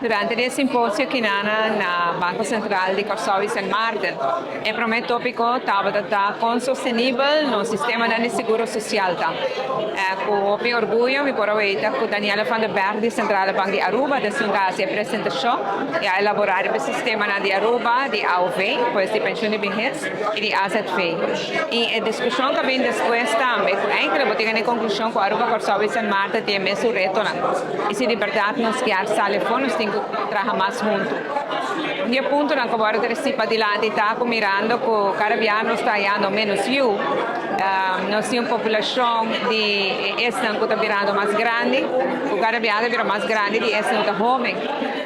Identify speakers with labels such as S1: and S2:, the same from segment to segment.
S1: Durante e simposio aki na Banko Sentral di Kòrsou i Sint Maarten, e promé tópiko tabata kon sostenibel nos sistema di seguro sosial ta. Ku hopi orguyo mi por a weta ku Daniela van der Berg di Centrale Bank di Aruba ta hasi e presentashon i a elaborá e sistema di Aruba, di AOV, pues di penshun di behes, i di AZV. I e diskushon ku a bin despues tambe, ku eigenlijk bo tin e konklushon ku Aruba, Kòrsou i Sint Maarten tin e mesun retonan. I si di berdat nos kier sali afó, nos tin ku traha mas huntu. E puntonan ku awor ta padilanti ta ku mirando ku kada bia nos ta hayando menos yu, nos tin un populashon di esnan ku ta birando mas grandi, ku kada bia ta bira mas grandi di esnan ku ta hóben.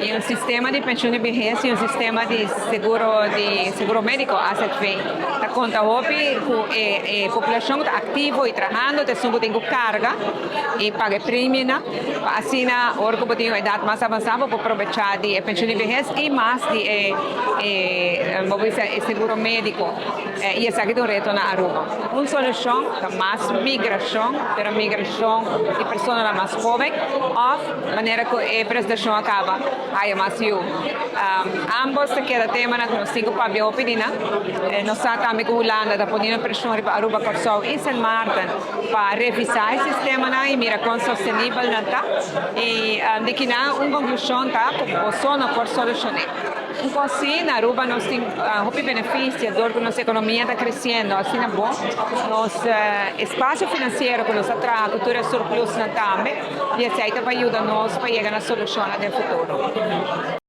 S1: I un sistema di penshun di behes i un sistema di seguro médiko, AZV, ta konta hopi ku e populashon ta aktivo i trahando, ta esun ku tin ku karga i paga premie, pa asina ora ku bo tin un edat mas avansá, bo por aprovechá di penshun di behes i mas di e seguro médiko. I esaki ta un reto na Aruba. Un solushon ta mas migrashon, pero migrashon di persona mas hóben, òf manera ku e presentashon a kaba, haya mas yu. Ambos ta keda tema ku nos tin ku papia hopi di nan. Nos sa tambe ku Hulanda ta poniendo preshon riba Aruba, Kòrsou i Sint Maarten pa revisá e sistema i mira kon sostenibel nan ta. I di akinan un konklushon ta ku bo no por solushoná. Un kos na Aruba nos tin hopi benefisio dor ku nos ekonomia ta kresiendo, asina bon. Nos espasio finansiero ku nos a traha ku tur e surplus nan tambe, i esei ta pa yuda nos pa yega na solushon den futuro.